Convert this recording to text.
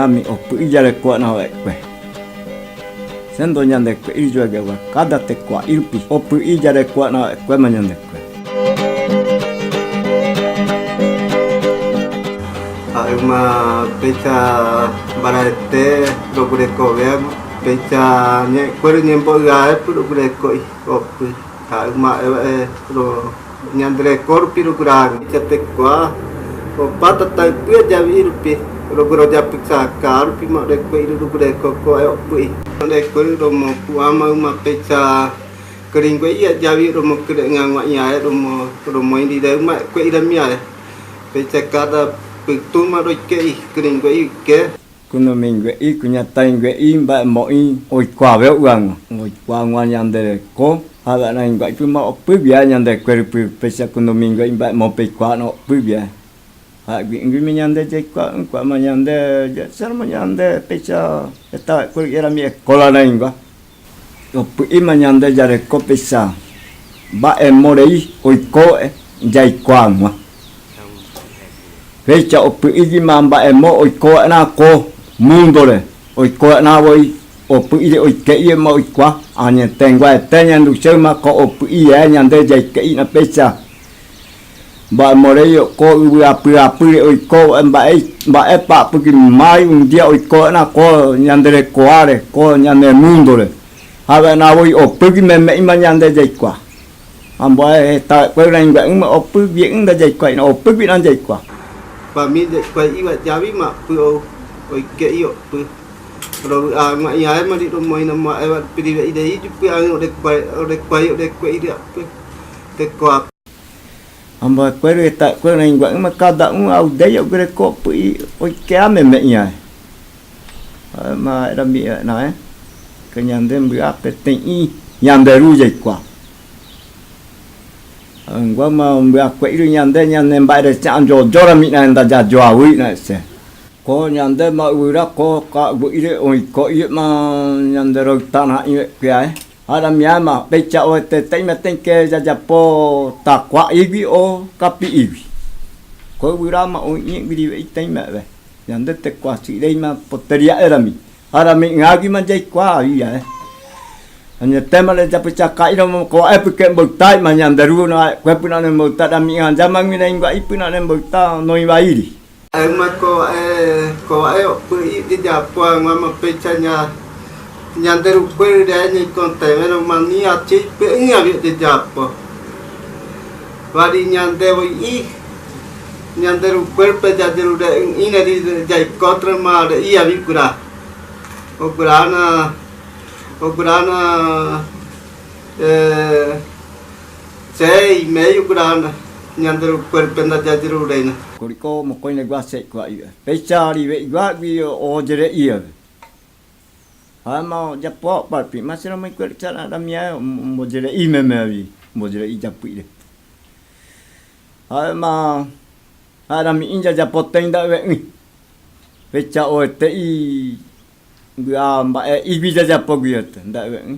Ñami opy'i jareko'arã va'ekue. Sendo ñande kue'i joajagua káda tekua'i rupi opy'i jareko'arã va'ekuéma ñande kue. Ha'éma péicha mbarete roguerekovéagui, péicha ñe'ẽkuéra ñembo'y'aépy roguereko'i opy. Ha'éma ha'éva'e ñande reko rupi roguerahágui. Péicha tekuaa opa tataypy ajavi'i rupi roguerojapysaka rupíma orekuéi roguereko ko'ẽ opy'i. Orekuéi romopu'ã mayma péicha kyrỹingue'i ajavi romokyre'ỹ hag̃ua iñae romoĩ rire yma kue'irami ae. Péicha káda pytũma roike'i kyrỹingue'i yke. Kunumingue'i, kuñataĩngue'i mba'emo'ĩ oikuaave ovy'ag̃ua. Oikuaag̃ua ñande reko ha vy'arãingua'ipyma opyvia ñande kuérupi upéicha kunumingue'i mba'emo peikuaárõ opyvia. Ha'egui'ỹguimi ñande jaikuaa'ỹkuaáma ñande jahecháramo ñande péicha heta va'ekue rupi escola rãingua. Opy'íma ñande jareko péicha mba'emorei oiko jaikuaag̃ua. Péicha opy'ígima mba'emo oiko va'erã ko múndore, oiko va'erã voi opy'íre oike'íema oikua añetenguaete ñanduchéyma ko opy'íe ñande jaike'ína péicha mba'emorei ko yvyapyapýre oiko mba'épa apyki mái un día oiko va'erã ko ñande rekoáre, ko ñane múndore. Ha va'erã voi opýgui meme'íma ñande jaikuaa. Ha mba'e heta va'ekue rãingue'ỹma opygui'ỹ ndajaikuaáirõ, opýguirã jaikuaa. Familia ikuai'íva javíma apy ou oike'i opy. Rovy'a hag̃ua iñaémari romoĩramo ha'éva rupi rive'irei jupi ág̃a orekuái orekue'íre apy tekoape. Ha mbo'ekuéra heta'ekuéra rãingua'ỹma káda un audéi oguereko py'i oikea meme iñae. Ha'éma ha'erami'ẽva'erã, ke ñande mbya peteĩ ñande ru jaikuaa. Ha'enguáma mbyakue'íre ñande ñane mba'erecha anjojórami'rã ndajajoavýi'rã hese. Ko ñandéma yvyra ko ka'aguy'íre oĩko'íma ñande roytarã'ỹvekuéae. Ha ramiáma péicha oetete imetẽike jajapo takua'ígui o kapi'ígui. Ko yvyráma oĩ'ỹgui rive iteĩme'ẽve. Ñande tekuasyréima poteria'érami. Ha rami'ỹáguima jaikuaa avi ae. Añetéma rejapychaka'íramo ko épyke mboytáima ñande ru va'ekuépyrã remboyta rami'ỹanjámagui reingua'ípyrã remboyta noĩvaíri. Yma ko mba'e opy'i jejapo hag̃uáma péicha ñande rukuérire ñaikotevẽrõ mani aty py'ỹi avei ojejapo. Vari ñande voi'i ñande rukuérpe jajerure'ỹ'ỹre jaikótrema re'i avei guyra. Oguerána oguerána Che imédio guyra ñande Rukuérpe ndajajeruréina. Koriko mokõi negua che ikua'ive. Péicha rive'iguágui ojere'ívape. Ha'éma ojapo oparupi. Yma che romoikuéra ramiae ombojere'i meme avei, ombojere'i japy'ire. Ha'éma ha'e rami'ĩ jajapotéi nda'eve'ỹi. Péicha oete'i mbya mba'e ígui jajapo guiete nda'eve'ỹi.